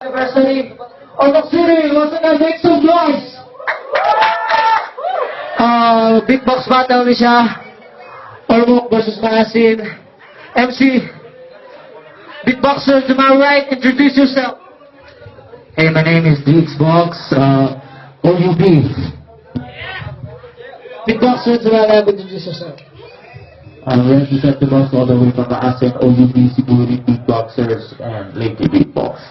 Anniversary. Ormoc City, once again, make some noise! Beatbox battle ni siya. Ormoc versus Maasin. MC, beatboxer to my right, introduce yourself. Hey, my name is Beatbox, OUB. Beatboxer to my left, introduce yourself. Randy Septimus, all the way from Maasin, OUB, Cebu Beatboxers, and Lady Beatbox.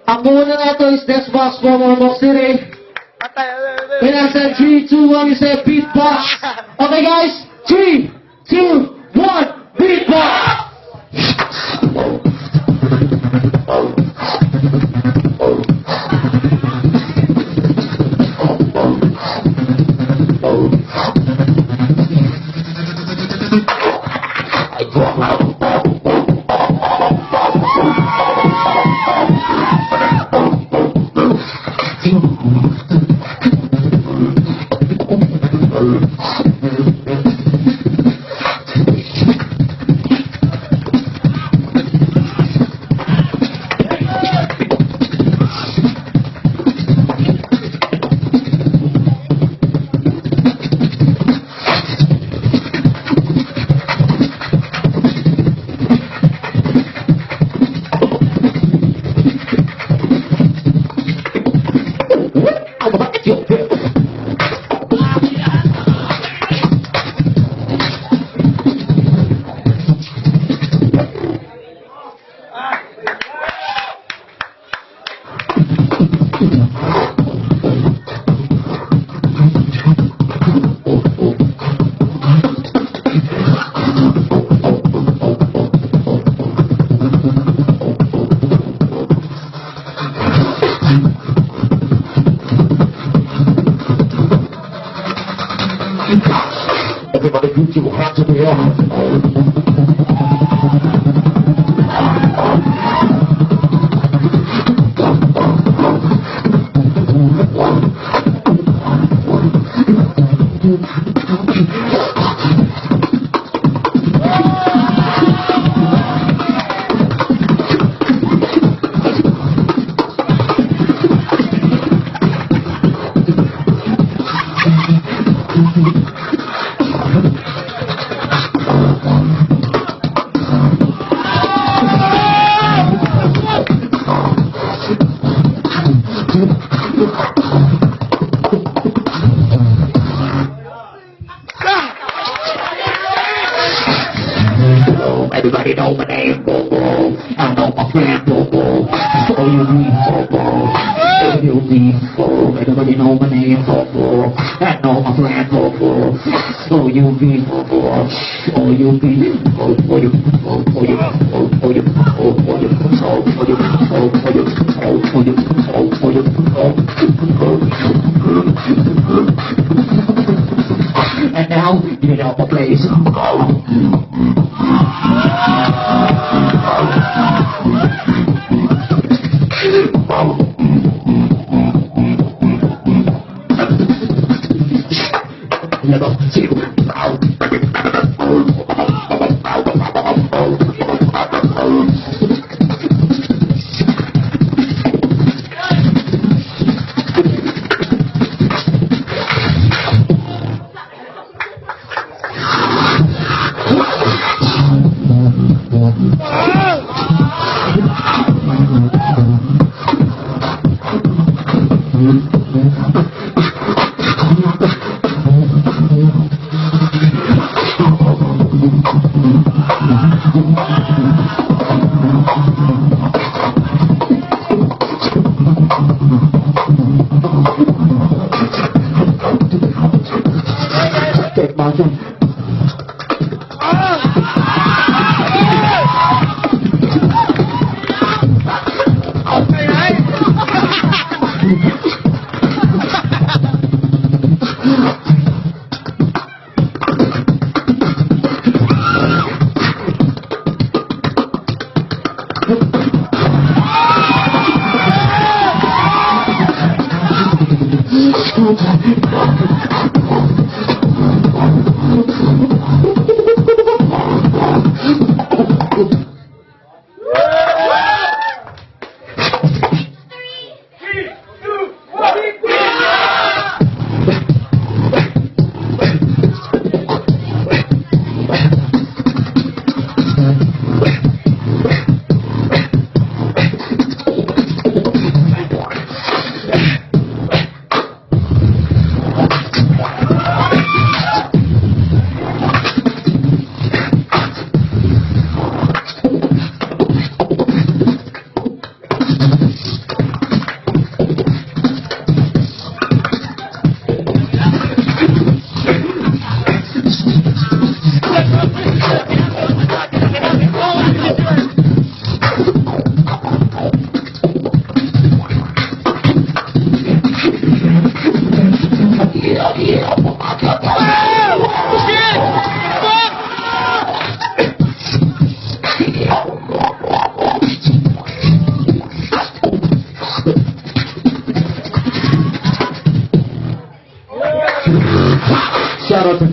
Ang muna nato is Desbox from Ormoc City. When I said 3, 2, 1, you say beatbox. Okay, guys? 3, 2, 1, beatbox! Everybody put your hands in the air. Everybody know my name, Bobo. I know my friend, Bobo. OUB, Bobo. OUB, Bobo. Everybody know my name, Bobo. I know my friend, Bobo. OUB, Bobo. OUB, O O U O O U O O U O O U O O U O O U O O U O O U O. And now, get out my place. Level two. Take my gun.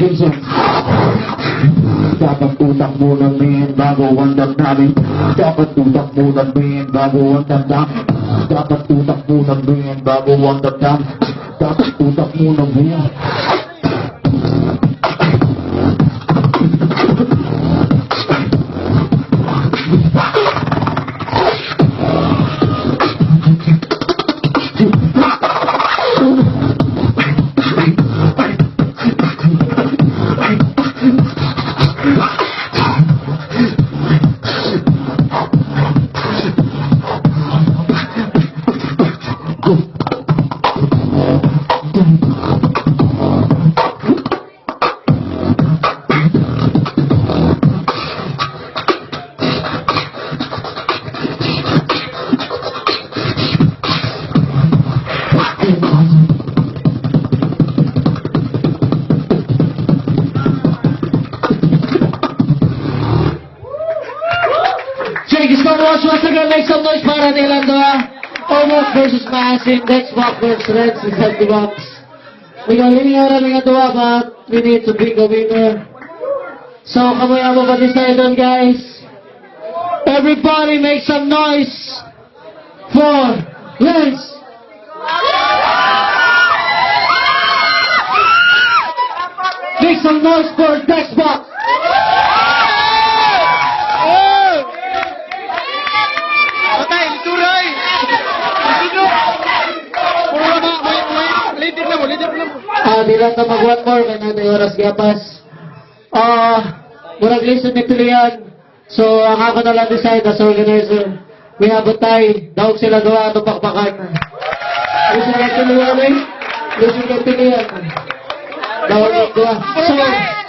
Give some. Dapat utak muna, man, bago ang damdamin. Dapat utak muna, man, bago ang damdamin. Dapat utak muna, man, bago ang damdamin. Dapat utak muna, man. Thank you so much. Once again, make some noise para nilang dua. Ormoc versus Maasim. Next box versus Reds inside the box. We got linear nga dua, but we need to pick a winner. So, kamoy amo pa decide doon, guys. Everybody make some noise for Lance. Make some noise for Dexbox. Patay, turay! Sino? Puro na ba? May, may, leader na mo, leader na mo. Ah, di lang ta mag one more kay natin oras gapas. Ah, murag lisod ni pilihan. So, ang ako na lang decide as organizer. We have a tie. Daog sila gawa ato pakpakan. Lisod ka pilihan eh. Lisod ka pilihan. Daog ang gawa. So,